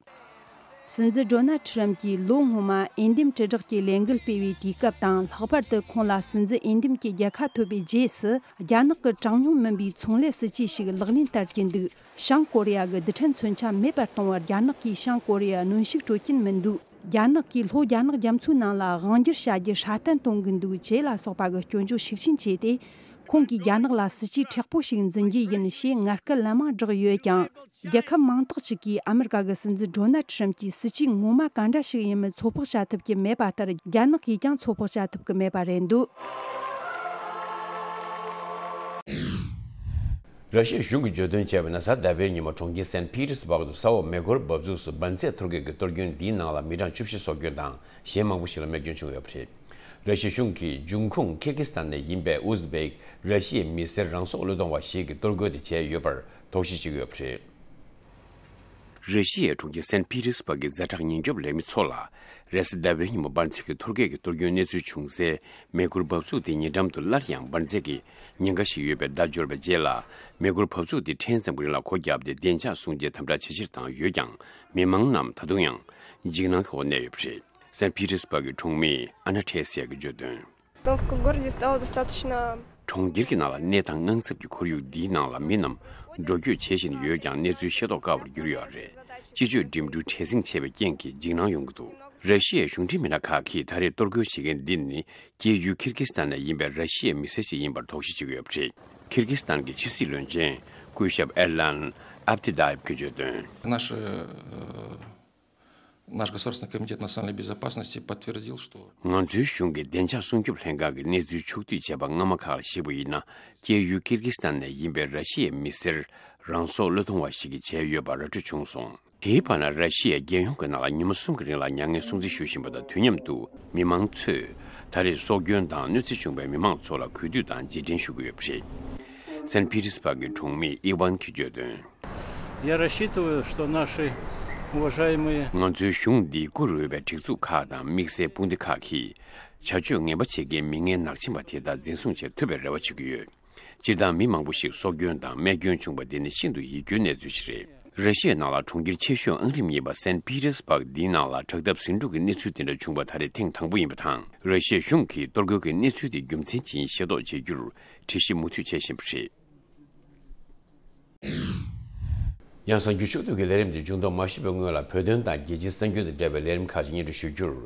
སྲིད་འཛིན་ཌོ་ནལ་ཁྲི་རམ་གྱིས་ལོ་སྔོན་མ་འོས་འདེམས་དྲིལ་བསྒྲགས་ཀྱི་ལས་འགུལ་སྤེལ་བའི་དུས་སྐབས་དང་། ལྷག་པར་དུ་ཁོང་ལ་སྲིད་འཛིན་འོས་འདེམས་ཀྱི་རྒྱལ་ཁ་ཐོབ་པའི་རྗེས་སུ། རྒྱ་ནག་གི་གྲངས་ཉུང་མིན་པའི་ཚོང་ལས་སྲིད་ཇུས་ཤིག་ལག་ལེན་བསྟར་གྱི་འདུག་བྱང་ཀོ་རི་ཡ་གི་རྡུལ་ཕྲན་མཚོན་ཆ་མེད་པར་གཏོང་བར་རྒྱ་ནག་གིས་བྱང་ཀོ་རི་ཡར་གནོན་ཤུགས་སྤྲོད་ཀྱིན་མི་འདུག་རྒྱ་ནག་གིས་ལྷོ་རྒྱ་ནག་རྒྱ་མཚོའི་ནང་ལ་དབང་སྒྱུར་བྱ་རྒྱུ་སྲ་བརྟན་གཏོང་གི་འདུག་ཅེས་ལ་སོགས་པ་གི་སྐྱོན་བརྗོད་ཤུགས་ཆེན་བྱས་ཏེ། ཁོང་གིས་རྒྱ་ནག་ལ་སྲིད་ཇུས་མཁྲེགས་པོ་ཞིག་འཛིན་རྒྱུ་ཡིན་ཞེས་ངར་སྐད་ལན་མང་བསྒྲགས་ཡོད་ཀྱང་། རྒྱལ་ཁབ་མང་དག་ཅིག་གིས་ཨ་མེ་རི་ཀ་གི་སྲིད་འཛིན་ཌོ་ནལ་ཁྲི་རམ་གྱི་སྲིད་ཇུས་ངོ་མ་ག་འདྲ་ཞིག་ཡིན་མིན་ཚོད་དཔག་བྱ་ཐུབ་ཀྱི་མེད་པ་ལྟར། རྒྱ་ནག་གིས་ཀྱང་ཚོད་དཔག་བྱ་ཐུབ་ཀྱི་མེད་པ་རེད་འདུག་ར་ཤི་ཡའི་གཞུང་གིས་བརྗོད་དོན་བྱས་པ་ཡིན་ན། གཟའ་ཟླ་བའི་ཉིན་མོ་གྲོང་ཁྱེར་སན་པི་ཏེར་སྦུག་ཏུ་ས་འོག་མེ་འཁོར་འབབ་ཚུགས་སུ་འབར་འཛེག་ཐོར་གེགས་ཀྱིས་གཏོར་སྐྱོན་འདིའི་ནང་ལ་མི་གྲངས་བཅུ་བཞི་སྲོག་སྐྱོན་དང་། གཞན་མང་པོ་ཞིག་ལ་རྨས་སྐྱོན་བྱུང་ཡོད་པ་རེད། ར་ཤི་ཡའི་གཞུང་གིས་འབྱུང་ཁུངས་ཁིར་ཀི་སི་ཐན་ནས་ཡིན་པའི་ཨུ་ཛི་བེག་ར་ཤི་ཡའི་མི་སེར་རང་སྲོག་བློས་གཏོང་བ་ཞིག་གིས་གཏོར་རྒོལ་དེ་བྱས་ཡོད་པར་དོགས་གཞི་བྱེད་ཀྱི་ཡོད་པ་རེད། ར་ཤི་ཡའི་གྲོང་ཁྱེར་སན་པི་ཏེར་སྦུག་གི་ཛ་དྲག་ཉེན་སྐྱོབ་ལས་མི་ཚོ་ལ། རེས་གཟའ་ཟླ་བའི་ཉིན་མོ་འབར་འཛེག་གི་ཐོལ་རྒྱག་གི་གཏོར་སྐྱོན་གནས་ཚུལ་བྱུང་སའི་མེ་འཁོར་འབབ་ཚུགས་དེ་ཉེ་འགྲམ་དུ་སླར་ཡང་འབར་འཛེག་གི་ཉེན་ཁ་ཞིག་ཡོད་པའི་བརྡ་འབྱོར་བའི་རྗེས་ལ། མེ་འཁོར་འབབ་ཚུགས་དེ་ཕྲན་ཙམ་གྱི་རིང་ལ་སྒོ་བརྒྱབ་སྟེ་བདེ་འཇགས་སྲུང་བརྩིའི་དམ་དྲག་ཇེ་ཆེར་བཏང་ཡོད་ཀྱང་། མི་མང་རྣམས་ད་དུང་ཡང་འཇིགས་སྣང་གི་འོག་གནས་ཡོད་པ་རེད། སན་པི་ཏེར་སྦུག་གི་གྲོང་མི་ཨ་ན་ཐེ་སི་ཡ་གིས་བརྗོད་དོན། Обстановка в городе стала достаточно གྲོང་ཁྱེར་གྱི་ནང་ལ་གནས་སྟངས་དངངས་འཚབ་ཀྱི་ཁོར་ཡུག་འདིའི་ནང་ལ་མི་རྣམས་འགྲོ་སྐྱོད་བྱེད་བཞིན་ཡོད་ཀྱང་གནས་ཚུལ་ཤེས་རྟོགས་དཀའ་བར་གྱུར་ཡོད་རེད། སྤྱི་སྤྱོད་འགྲིམ་འགྲུལ་བྲེལ་ཟིང་ཆེ་བའི་རྐྱེན་གྱིས་འཇིགས་སྣང་ཡོང་གི་འདུག་ར་ཤི་ཡའི་གཞུང་འབྲེལ་མི་སྣ་ཁག་གིས་ད་རེས་གཏོར་རྒོལ་བྱེད་མཁན་འདི་ནི་སྐྱེས་ཡུལ་ཁིར་ཀི་སི་ཐན་ནས་ཡིན་པའི་ར་ཤི་ཡའི་མི་སེར་ཞིག་ཡིན་པར་དོགས་གཞི་བྱེད་ཀྱི་ཡོད་པ་རེད། ཁིར་ཀི་སི་ཐན་གྱི་ཕྱི་སྲིད་བློན་ཆེན་སྐུ་ཞབས་ཨེར་ལན་ཨབ་ཏི་དཱ་ཡེབ་ཀྱིས་བརྗོད་དོན། Наш, э, наш Государственный комитет национальной безопасности подтвердил, что ང་ཚོའི་གཞུང་གི་བདེ་འཇགས་སྲུང་སྐྱོབ་ལྷན་ཁང་གི་གནས་ཚུལ་ཕྱོགས་བསྡུས་བྱས་པ་སྔ་མ་ཁག་ལ་གཞིགས་པ་ཡིན་ན། སྐྱེས་ཡུལ་ཀིར་ཀི་སི་ཐན་ནས་ཡིན་པའི་ར་ཤི་ཡའི་མི་སེར་རང་སྲོག་བློས་གཏོང་བ་ཞིག་གིས་བྱས་ཡོད་པ་ར་སྤྲོད་བྱུང་སོང་། དེའི་བར་ན་ར་ཤི་ཡའི་རྒྱལ་ཡོངས་ཀྱི་ནང་ལ་ཉི་མ་གསུམ་གྱི་རིང་ལ་མྱ་ངན་སྲུང་བརྩི་ཞུ་བཞིན་པ་དང་དུས་མཉམ་དུ་མི་མང་ཚོས་ད་རེས་སྲོག་སྐྱོན་དང་གནོད་འཚེ་བྱུང་བའི་མི་མང་ཚོ་ལ་གུས་འདུད་དང་རྗེས་དྲན་ཞུ་གི་ཡོད་པ་རེད། སན་པི་ཏེར་སྦུག་གི་གྲོང་མི་ཨི་ཝན་གྱིས་བརྗོད་དོན། Я рассчитываю, что наши уважаемые ང་ཚོའི་གཞུང་འདིའི་བཀུར་འོས་པའི་སྒྲིག་འཛུགས་ཁག་དང་དམིགས་བསལ་དཔུང་སྡེ་ཁག་གིས་བྱ་སྤྱོད་ངན་པ་བྱེད་མཁན་མི་ངན་ནག་ཆེན་པ་དེ་དག་འཛིན་བཟུང་བྱེད་ཐུབ་པའི་རེ་བ་བྱེད་ཀྱི་ཡོད། སྤྱིར་བཏང་མི་མང་པོ་ཞིག་སྲོག་སྐྱོན་དང་རྨས་སྐྱོན་བྱུང་པ་འདི་ནི་ཤིན་ཏུ་ཡིད་སྐྱོའི་གནས་ཚུལ་ཞིག་རེད། ར་ཤི་ཡའི་ནང་ལ་གྲོང་ཁྱེར་ཆེ་ཤོས་ཨང་རིམ་ཡིན་པ་སན་པི་ཏེར་སྦུག་འདིའི་ནང་ལ་དྲག་འཐབ་ཟིང་འཁྲུག་གི་གནས་ཚུལ་འདི་འདྲ་བྱུང་བ་ད་རེས་ཐེངས་དང་པོ་ཡིན་པ་དང་། ར་ཤི་ཡའི་གཞུང་གིས་གཏོར་རྒོལ་གྱི་གནས་ཚུལ་དེ་རྒྱུ་མཚན་ཅི་ཡིན་ཤེས་རྟོགས་བྱེད་རྒྱུར་འགྲེལ་བཤད་མུ་མཐུད་བྱེད་བཞིན་པ་རེད། ཡང་གསར་འགྱུར་ཕྱོགས་བསྡུས་ཀྱི་ལས་རིམ་འདི་མཇུག་བསྡོམས་མ་ཞུས་པའི་སྔོན་ལ། བོད་དོན་དང་རྒྱལ་སྤྱིའི་གསར་འགྱུར་དང་འབྲེལ་བའི་ལས་རིམ་ཁག་ཅིག་སྙན་སྒྲོན་ཞུ་རྒྱུར།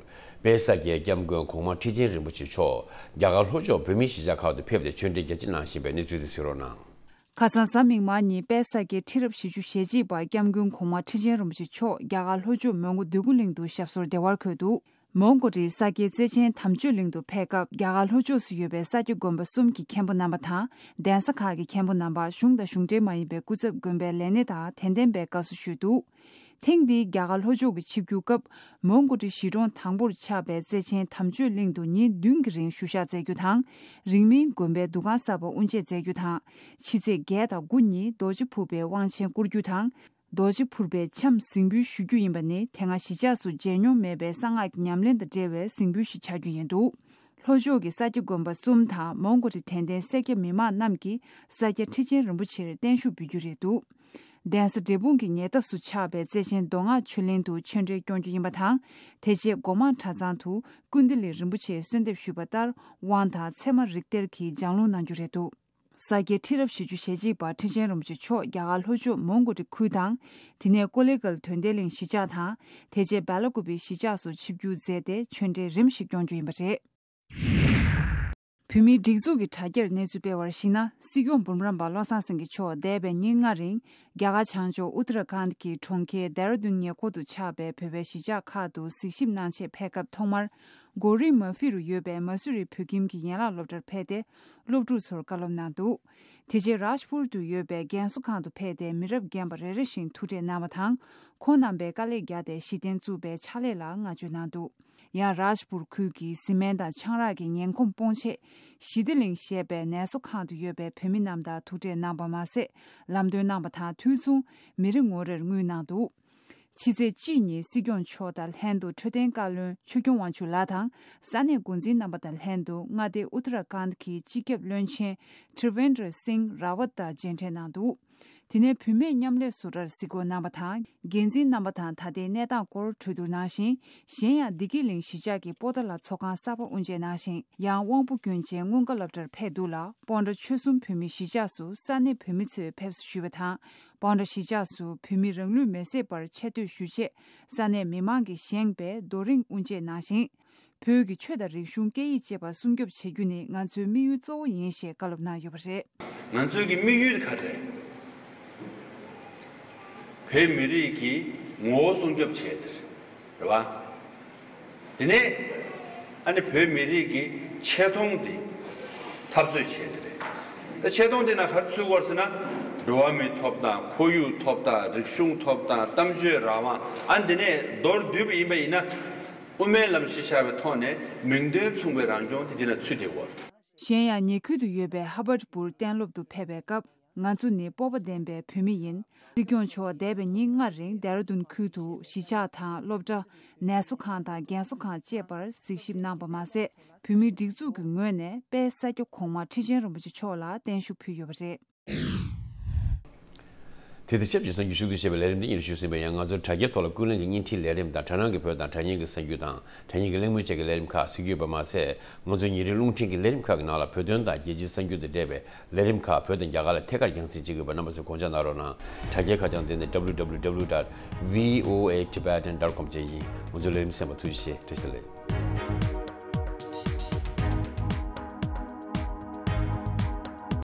དཔལ་ས་སྐྱའི་སྐྱབས་མགོན་གོང་མ་ཁྲི་ཆེན་རིན་པོ་ཆེ་མཆོག་རྒྱ་གར་ལྷོ་ཕྱོགས་བོད་མིའི་གཞིས་ཆགས་ཁག་ཏུ་ཕེབས་ཏེ་ཆོས་འབྲེལ་རྒྱ་ཆེ་གནང་བཞིན་པའི་གནས་ཚུལ་དེ་གཟིགས་རོགས་གནང་། ཁ་སང་གཟའ་མིག་དམར་ཉིན་དཔལ་ས་སྐྱའི་ཁྲི་རབས་བཞི་བཅུ་ཞེ་གཅིག་པ་སྐྱབས་མགོན་གོང་མ་ཁྲི་ཆེན་རིན་པོ་ཆེ་མཆོག་རྒྱ་གར་ལྷོ་ཕྱོགས་མོན་གྷོ་འདོད་རྒུ་གླིང་དུ་ཞབས་སོར་བདེ་བར་འཁོད་འདུག་མོན་གྷོ་རི་ས་སྐྱའི་རྩེ་ཆེན་དམ་ཆོས་གླིང་དུ་ཕེབས་སྐབས། རྒྱ་གར་ལྷོ་ཕྱོགས་སུ་ཡོད་པའི་ས་སྐྱ་དགོན་པ་གསུམ་གྱི་མཁན་པོ་རྣམ་པ་དང་། གདན་ས་ཁག་གི་མཁན་པོ་རྣམ་པ། གཞུང་དང་གཞུང་འབྲེལ་མ་ཡིན་པའི་སྐུ་ཚབ་དགོན་པའི་ལས་སྣེ་དག་དད་ལྡན་པའི་བཀའ་ཟུར་ཞུས་འདུག་ཐེངས་འདིའི་རྒྱ་གར་ལྷོ་ཕྱོགས་ཀྱི་ཆིབས་བསྒྱུར་སྐབས། མོན་གྷོ་རི་གཞིས་གྲོང་དང་པོར་ཆགས་པའི་རྩེ་ཆེན་དམ་ཆོས་གླིང་དུ་ཉིན་བདུན་གྱི་རིང་བཞུགས་ཞག་མཛད་རྒྱུ་དང་། རིང་མིན་དགོན་པའི་འདུ་ཁང་གསར་པ་དབུ་འབྱེད་མཛད་རྒྱུ་དང་། ཕྱི་ཚེས་བརྒྱད་དང་དགུ་ཉིན་རྡོ་རྗེ་ཕུར་པའི་དབང་ཆེན་བསྐུར་རྒྱུ་དང་། རྡོ་རྗེ་ཕུར་པའི་འཆམ་གཟིགས་འབུལ་ཞུ་རྒྱུ་ཡིན་པ་ནི། དེ་སྔ་གཞིས་ཆགས་སུ་མཇལ་མྱོང་མེད་པའི་གསང་སྔགས་ཀྱི་ཉམས་ལེན་དང་འབྲེལ་བའི་གཟིགས་འབུལ་ཞིག་ཆགས་རྒྱུ་ཡིན་འདུག་ལྷོ་ཕྱོགས་ཀྱི་ས་སྐྱ་དགོན་པ་གསུམ་དང་མོན་གྷོ་རི་དད་ལྡན་སེར་སྐྱ་མི་མང་རྣམས་ཀྱིས་ས་སྐྱ་ཁྲི་ཆེན་རིན་པོ་ཆེར་བརྟན་བཞུགས་འབུལ་རྒྱུ་རེད་འདུག་གདན་ས་འབྲས་སྤུངས་ཀྱི་ཉེ་འདབས་སུ་ཆགས་པའི་རྩེ་ཆེན་མདོ་སྔགས་ཆོས་གླིང་དུ་ཆོས་འབྲེལ་སྐྱོང་རྒྱུ་ཡིན་པ་དང་། དེ་རྗེས་སྒོ་མང་གྲྭ་ཚང་དུ་ཀུན་བདེ་ལེགས་རིན་པོ་ཆེས་གསོལ་འདེབས་ཞུས་པ་ལྟར། དབང་ཐང་ཚད་མ་རིགས་གཏེར་གྱིས་ལྗགས་ལུང་གནང་རྒྱུ་རེད་འདུག་ས་སྐྱའི་ཁྲི་རབས་བཞི་བཅུ་ཞེ་གཅིག་པ་ཁྲི་ཆེན་རིན་པོ་ཆེ་མཆོག་རྒྱ་གར་ལྷོ་ཕྱོགས་མོན་གྷོ་རི་ཁུལ་དང་། དེ་ནས་ཀོ་ལི་གྷལ་དོན་ལྡན་གླིང་གཞིས་ཆགས་དང་། དེ་རྗེས་སྦེ་ལ་ཀུ་པེ་གཞིས་ཆགས་སུ་ཆིབས་བསྒྱུར་མཛད་དེ་ཆོས་འབྲེལ་རིམ་བཞིན་སྐྱོང་རྒྱུ་ཡིན་པ་རེད། བོད་མིའི་སྒྲིག་འཛུགས་ཀྱི་དྲ་རྒྱར་གནས་ཚུལ་སྤེལ་བར་གཞིགས་ན། སྲིད་སྐྱོང་འབུམ་རམས་པ་བློ་བཟང་སེང་གེ་མཆོག་འདས་པའི་ཉིན་ལྔ་རིང་། རྒྱ་གར་བྱང་ཕྱོགས་ཨུ་ཏ་ར་ཁཱན་གྱི་གྲོང་ཁྱེར་ལྡེ་ར་ལྡུན་ཉེ་འཁོར་དུ་ཆགས་པའི་བོད་པའི་གཞིས་ཆགས་ཁག་ཏུ་གཟིགས་ཞིབ་གནང་ཆེད་ཕེབས་སྐབས། ཐོག་མར་གོ་རི་མ་ཕི་རུ་ཡོད་པའི་མ་སུ་རི་བོད་ཁྱིམ་གྱི་ཡན་ལག་སློབ་གྲྭར་ཕེབས་ཏེ། སློབ་ཕྲུག་ཚོར་བཀའ་སློབ་གནང་འདུག་དེ་རྗེས་རཱཇ་པུར་དུ་ཡོད་པའི་རྒན་གསོ་ཁང་དུ་ཕེབས་ཏེ། མི་རབས་རྒན་པ་རེ་རེ་བཞིན་ཐུག་འཕྲད་གནང་བ་དང་། ཁོང་རྣམ་པས་དཀའ་ལས་བརྒྱབ་སྟེ་གཞི་རྟེན་བཙུགས་པའི་ཕྱག་ལས་ལ་བསྔགས་བརྗོད་གནང་འདུག་ཡང་རཱཇ་པུར་ཁུལ་གྱི་བཟི་སྨན་དང་ཆང་རག་གི་ངན་གོམས་སྤོང་ཆེད། ཞི་བདེ་གླིང་ཞེས་པའི་ནད་གསོ་ཁང་དུ་ཡོད་པའི་བོད་མི་རྣམས་དང་ཐུག་འཕྲད་གནང་བ་མ་ཟད། ལམ་སྟོན་གནང་བ་དང་དུས་མཚུངས་མི་རེ་ངོ་རེར་དངུལ་གནང་འདུག་ཕྱི་ཚེས་གཅིག་ཉིན་སྲིད་སྐྱོང་མཆོག་དང་ལྷན་དུ་འཕྲོད་བསྟེན་བཀའ་བློན་ཆོས་སྐྱོང་དབང་ཕྱུག་ལགས་དང་། ས་གནས་འགོ་འཛིན་རྣམ་པ་དང་ལྷན་དུ་མངའ་སྡེ་ཨུ་ཏ་ར་ཀཱན་གྱི་སྤྱི་ཁྱབ་བློན་ཆེན་ཏྲི་ཝེན་དྲ་སིང་ར་ཝཏ་དང་མཇལ་འཕྲད་གནང་འདུག་དེ་ནས་བུད་མེད་མཉམ་ལས་བཟོ་གྲྭར་གཟིགས་སྐོར་གནང་བ་དང་། འགན་འཛིན་རྣམ་པ་དང་ད་ལྟའི་གནས་སྟངས་སྐོར་གྲོས་བསྡུར་གནང་ཞིང་། གཞན་ཡང་བདེ་སྐྱིད་གླིང་གཞིས་ཆགས་ཀྱི་པོ་ཏཱ་ལ་ཚོགས་ཁང་གསར་པ་དབུ་འབྱེད་གནང་ཞིང་། ཡང་དབང་པོ་སྐྱོན་ཅན་སྔོན་བཀའ་སློབ་གྲྭར་ཕེབས་འདུག་ལ། སྤོན་ཊ་ཆོལ་གསུམ་བོད་མིའི་གཞིས་ཆགས་སུ་ས་གནས་བོད་མི་ཚོས་ཕེབས་བསུ་ཞུས་པ་དང་། སྤོན་ཊ་གཞིས་ཆགས་སུ་བོད་མི་རང་ལུས་མེར་སྲེག་པར་ཆེ་བསྟོད་ཞུ་ཆེད་ས་གནས་མི་མང་གིས་བཞེངས་པའི་རྡོ་རིང་དབུ་འབྱེད་གནང་ཞིང་། བོད་ཀྱི་ཆོས་དང་རིག་གཞུང་སྐད་ཡིག་བཅས་པ་སྲུང་སྐྱོབ་བྱེད་རྒྱུ་ནི་ང་ཚོའི་དམིགས་ཡུལ་གཙོ་བོ་ཡིན་ཞེས་བཀའ་སློབ་གནང་ཡོད་པ་རེད། ང་ཚོའི་གི་དམིགས་ཡུལ་དེ་ག་རེད། བོད་མི་རིགས་ཀྱི་ངོ་བོ་སྲུང་སྐྱོབ་བྱས་དེ་རེད་བ། དེ་ནས་ཨ་ནི་བོད་མི་རིགས་ཀྱི་ཆེ་མཐོང་དེ་འཐབ་རྩོད་བྱས་དེ་རེད། ད་ཆེ་མཐོང་དེ་ན་ག་རེ་ཚུད་དགོས་ཟེར་ན། འགྲོ་བ་མིའི་ཐོབ་ཐང་། ཁོར་ཡུག་ཐོབ་ཐང་། རིག་གཞུང་ཐོབ་ཐང་། གཏམ་བརྗོད་རང་དབང་། ཨ་ནི་དེ་ནས་མདོར་བསྡུས་པ་ཡིན་པ་ཡིན་ན། དབུ་མའི་ལམ་གཞི་བཞག་པའི་ཐོག་ནས་མིང་དོན་མཚུངས་པའི་རང་སྐྱོང་དེ་འདི་ལ་ཚུད་བསྡད་ཡོད། གཞན་ཡང་ཉེ་ཁུལ་དུ་ཡོད་པའི་ཧ་བར་པུར་གཏན་སློབ་ཏུ་ཕེབས་པའི་སྐབས། ང་ཚོ་ནི་སྤོབས་པ་ལྡན་པའི་བོད་མི་ཡིན། སྲིད་སྐྱོང་མཆོག་འདས་པའི་ཉིན་ལྔ་རིང་ཌེ་ར་ཌུན་ཁུལ་དུ་གཞིས་ཆགས་དང་སློབ་གྲྭ། ནད་གསོ་ཁང་དང་རྒན་གསོ་ཁང་བཅས་པར་གཟིགས་ཞིབ་གནང་པ་མ་ཟད། བོད་མིའི་སྒྲིག་འཛུགས་ཀྱི་ངོས་ནས་དཔལ་ས་སྐྱ་གོང་མ་ཁྲི་ཆེན་རིན་པོ་ཆེ་མཆོག་ལ་བརྟན་བཞུགས་ཕུལ་ཡོད་པ་རེད། དེ་དང་ཆབས་ཅིག་གསར་འགྱུར་ཞུ་གཏུག་བྱས་པའི་ལས་རིམ་འདི་སྙན་ཞུ་ཟིན་པ་ཡང་། ང་ཚོའི་དྲ་རྒྱའི་ཐོག་ལ་ཀུན་གླེང་གི་བརྙན་འཕྲིན་ལས་རིམ་དང་། དྲ་སྣང་གི་བོད་དང་དྲ་བརྙན་གྱི་གསར་འགྱུར་དང་། དྲ་བརྙན་གྱི་གླེང་མོལ་བཅས་ཀྱི་ལས་རིམ་ཁག་གཟིགས་རྒྱུ་ཡོད་པ་མ་ཟད། ང་ཚོའི་ཉིན་རེའི་རླུང་འཕྲིན་གྱི་ལས་རིམ་ཁག་གི་ནང་ལ་བོད་དོན་དང་རྒྱལ་སྤྱིའི་གསར་འགྱུར་དང་འབྲེལ་བའི་ལས་རིམ་ཁག་བོད་དང་རྒྱ་གར་ལ་ཐད་ཀར་རྒྱང་སྲིང་བྱེད་ཀྱི་ཡོད་པ་རྣམ་པ་ཚོས་དགོངས་འཇགས་གནང་རོགས་གནང་། དྲ་རྒྱའི་ཁ་བྱང་འདི་ནི་W W W dot V O A Tibetan dot com བཅས་ཡིན། ང་ཚོའི་ལས་རིམ་གསན་པར་ཐུགས་རྗེ་ཆེ། བཀྲ་ཤིས་བདེ་ལེགས།